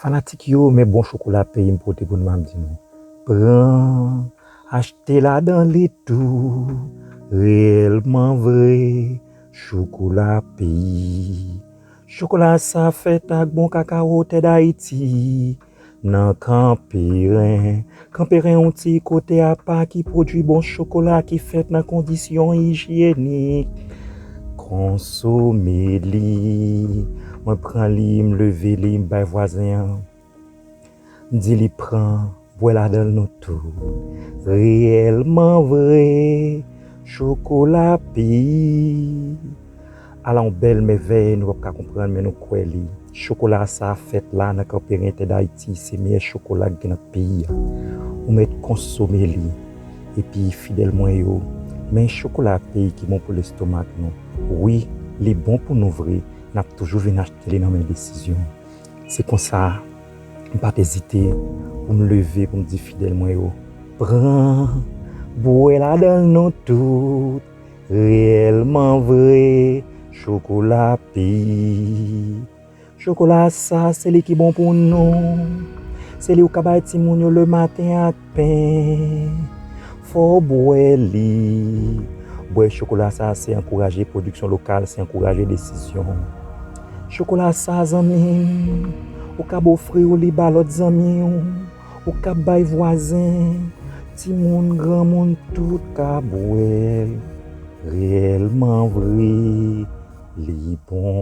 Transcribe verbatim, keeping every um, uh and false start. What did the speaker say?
Fanatik yo, men bon chokola peyi m pote pou nou, m ap di nou. Pran, achte ladan li tou, reyèlman vre, chokola peyi. Chokola sa fèt ak bon kakawo tè Dayiti, nan Kanperen. Kanperen yon ti kote apa ki pwodui bon chokola ki fèt nan kondisyon ijyenik. Konsome li. Mwen pran li, m leve li, m bay vwazen an. M di li pran, bwè ladan l nou tou. Reyèlman vre, chokola peyi. Ala yon bèl mèvèy, nou p ap ka konprann, men nou kwè li. Chokola sa fèt la nan Kanperen tè Dayiti, se meyè chokola k gen nan peyi a. Ou mèt konsome li. Epi fidèl mwen yo, men chokola peyi ki bon pou lestomak nou. Wi, li bon pou nou vre, n ap toujou vin achte li nan men Desizyon. Se konsa, m pa t ezite pou m leve, pou m di fidèl mwen yo, pran, bwè ladan l nou tout, reyèlman vre, chokola peyi. Chokola sa, se li ki bon pou nou. Se li ou ka bay timoun yo lematen ak pen. Fò w bwè li. Bwè chokola sa, se ankouraje pwodiksyon lokal, se ankouraje Desizyon. Chokola sa, zanmi m, ou kab ofri w li ba lòt zanmi w, ou kab bay vwazen, timoun, granmoun, tout ka bwè l. Reyèlman vre, li bon.